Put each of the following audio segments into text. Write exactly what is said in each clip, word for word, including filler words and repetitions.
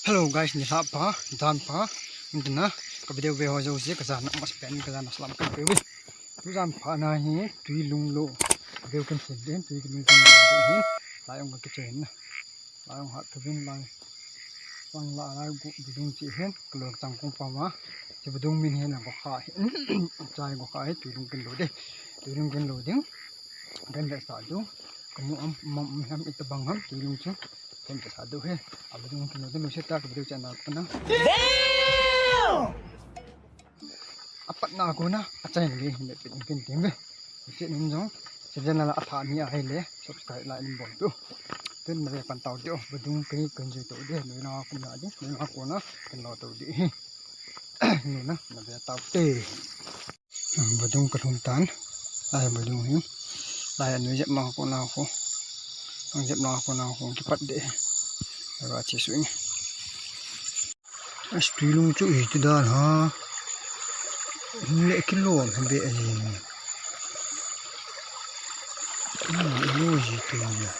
Hello guys, nilhah pha, jan pha. Tuna ka video ve ho jouse, ka jana masapen, ka jana salam kahin pe uve. Tujan pha na hi, Tuilung lou. Video kahin sem ding, Tuilung kahin sem ding hin. Lai ong ka kichen na. Lai ong hat thuvin lai. Sang la lai gu budung chi hin, ka lou chang kong pa ma. Chi budung min hin la go kha hin. Chai go kha hin, Tuilung kahin lou ding. Tuilung kahin lou ding. Kahin vetsah diu. Kamu am, mam, am, ham, itabang ham, Tuilung chu. Kahin vetsah diu hi. Abudung kahin lou ding, lou se ta, ka video channel pana. Apatna a kona, achaina gei hin le pin kin tin ve. Hiche nung jong, channel a athah ni ahile, subscribe like in bol diu. Tun na ve pan tau diu, vadung kei kan jui tau diu, nui na kum na diu, nui na kona, kan lo tau diu hi. Nui na, na ve tau te. Vadung ka lhung tan, ai vadung hi. Lai nui jep ma kona ko. Ang jep ma kona ko, kipat de. Ra che su ni. As Tuilung chu iti dan ham. Hin le kilom hebe ahi. Hmm, ilo ji tu ya.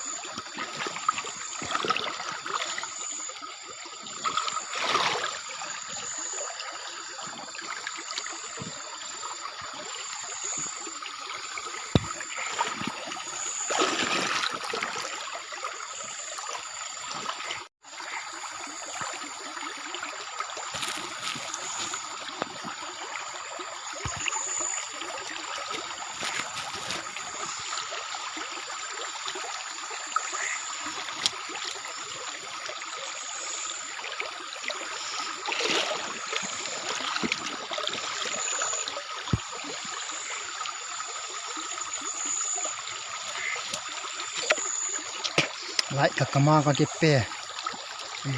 Lai ka kama ka kipe.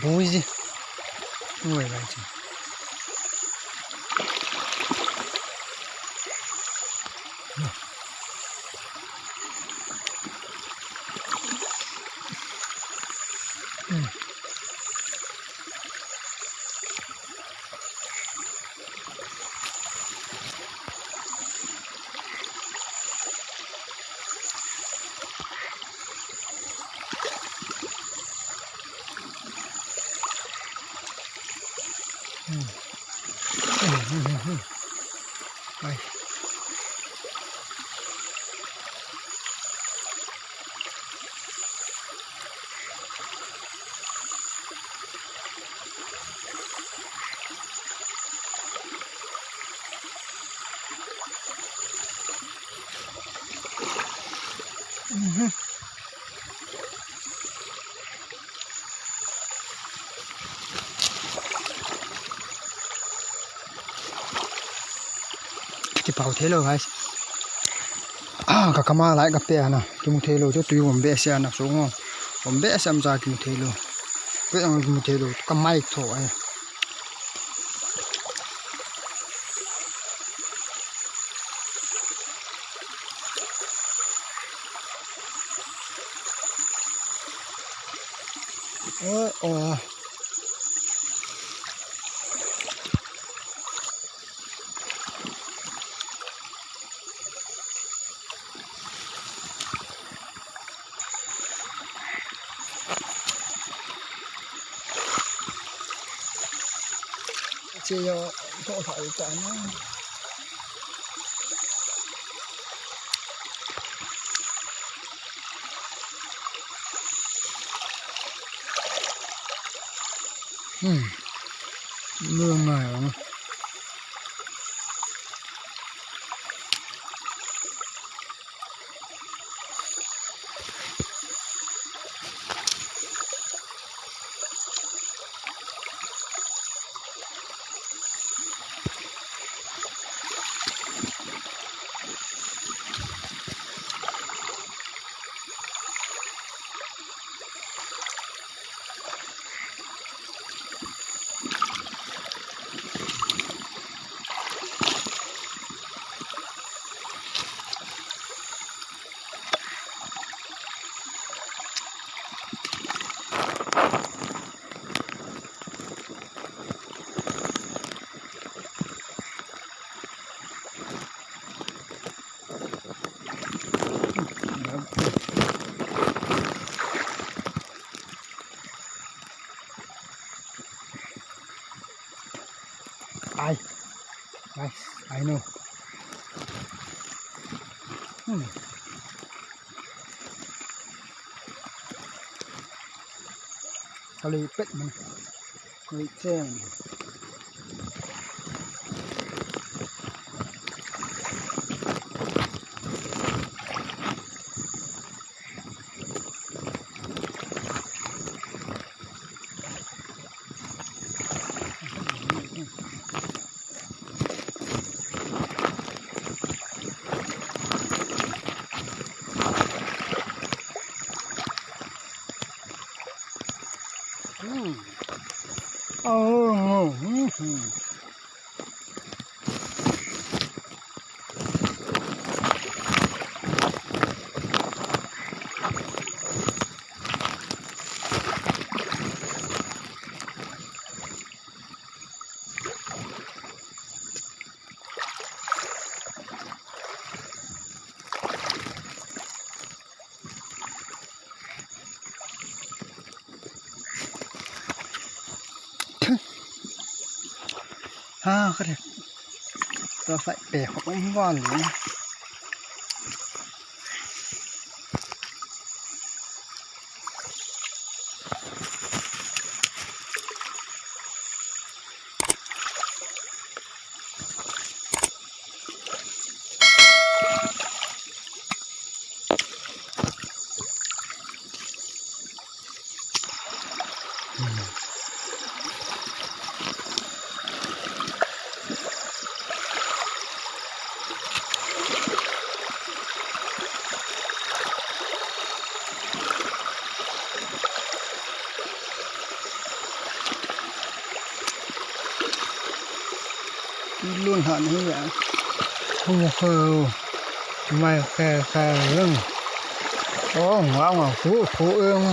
Buji. Oi, lai chi. Hmm. Hmm. Hmm, hmm, hmm, hmm. Ai. Mhm. Kipau thei lou, guys. Ah, ka kama lai ka pe ana. Kimu thei lou, chu tui um behseh ana, sunga. Um behseh am cha kimu thei lou. Pe ang kimu thei lou, ka mai tho ai. Oi, oi. Che yo, to thai ta na. Hmm. Mưa mà. Ai. Ai, ai no. Hmm. Kali pet man. Wait, chen. Hmm. Oh, hmm, hmm. Ha, kare. Tua sai pe ho ko in wan le. Lun han hi ya. Hu hu. Mai khe khe lung. Oh, ngau ngau hu hu ung.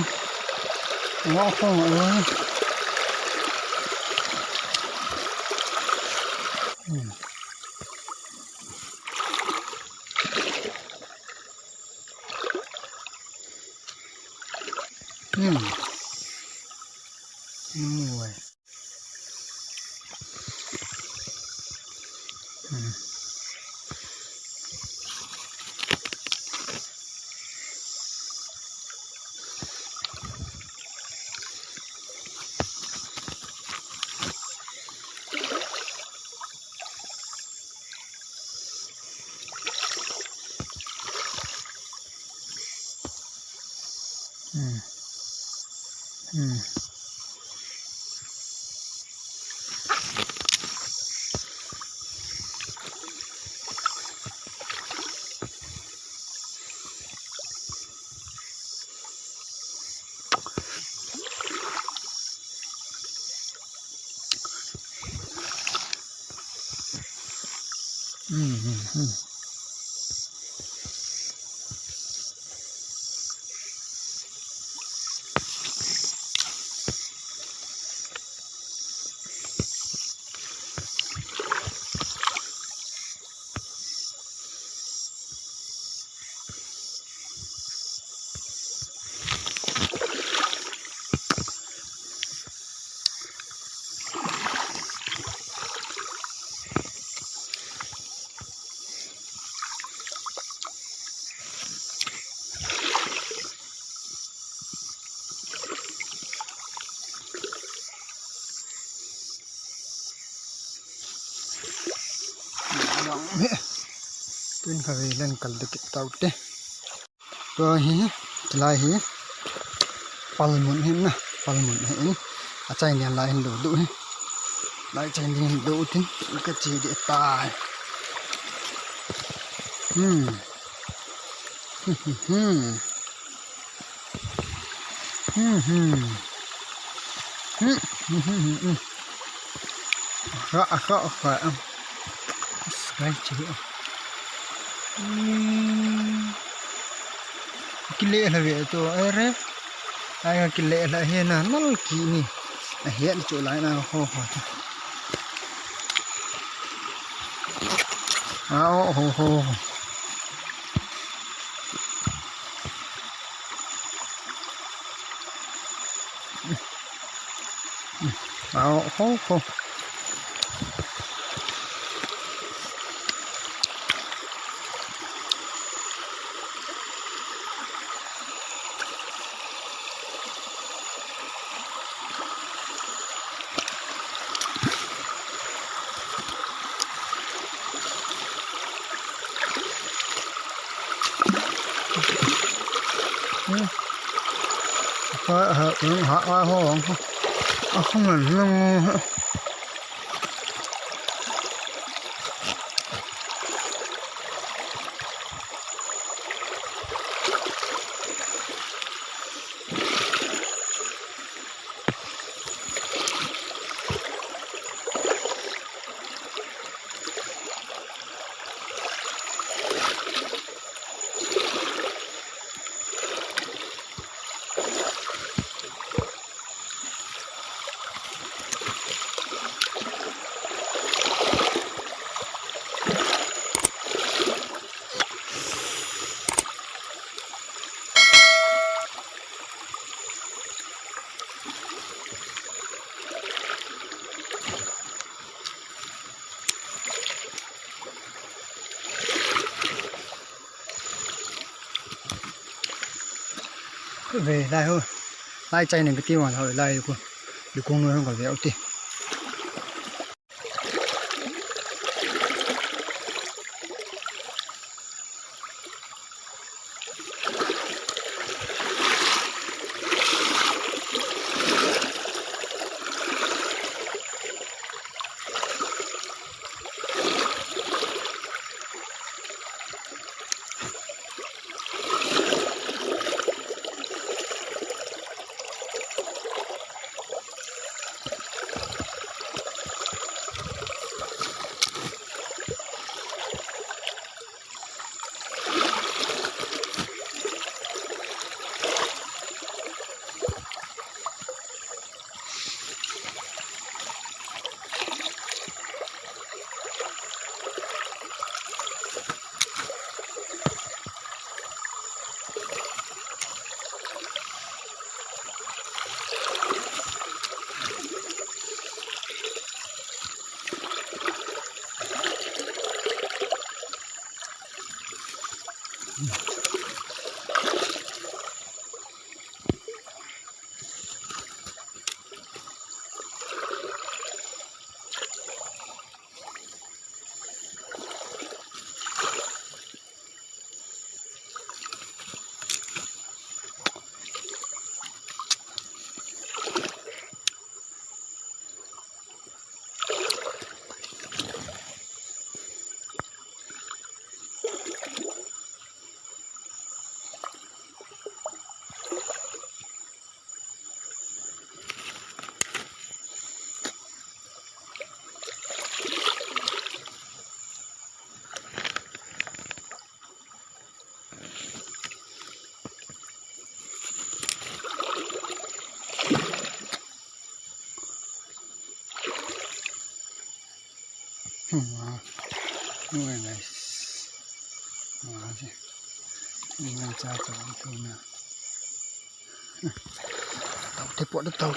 Ngau hu ngau ung. Hmm. Hmm. Hmm. Hmm. Hmm. Hmm, hmm, hmm. Tun kha ve len kal dikit taute. Tua hi, tilai hi, palmun hin na, palmun hin. Achai nian lai hin do do hi. Lai chai nian do tin, ka chi di tai. Hmm. Hmm, hmm, hmm. Hmm, hmm. Hmm, hmm, hmm, hmm, hmm. Akha, akha, akha. As, gai chi. Hmm. Kile la ve to, ere. Ai, kile la he na, nal ki ni. A he chu lai na, ho, ho. Ah, oh, ho, ho. Ao, ho, ho. Nang ha a ho. A khong nang. Ve lai ho. Lai chai ning kati wan ho lai ko. Lukong noi ho ka ve u ti. Hmm, ah. Oh, nice. Ah, si. Ni ngan cha cha tu na. Tau te po da tau.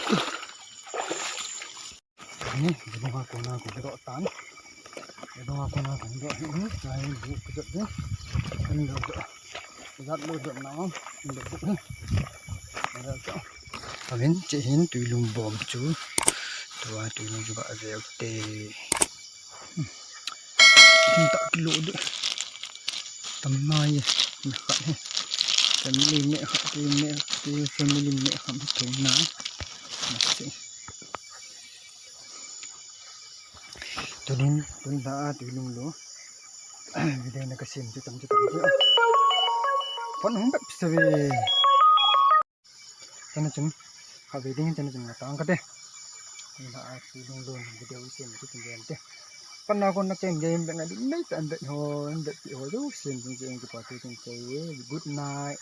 Ni, jibong a kona ko do tan. Jibong a kona ko do. Hmm, chai bu ko do. Ni do do. Jat lo do na. Ni do do. Ni do do. Avin che hin tuilung bom chu. Tua tuilung chu ba ve u te. Tin ta kilo de. Tam mai ye. Na khat he. Family me khat te me te family me khat te na. Na se. Tunin tun da tuilung lo. Video na ka sim chu tam chu tam chu. Phone hung bep save. Chana chun, ha ve ding chana chun nga tang kate. Nga a si lung lung video sem tu tin gen te. Pana kon na chen game be nga ding nei ta bet ho, bet pi ho jo sem tin gen ki pa tu tin che. Good night.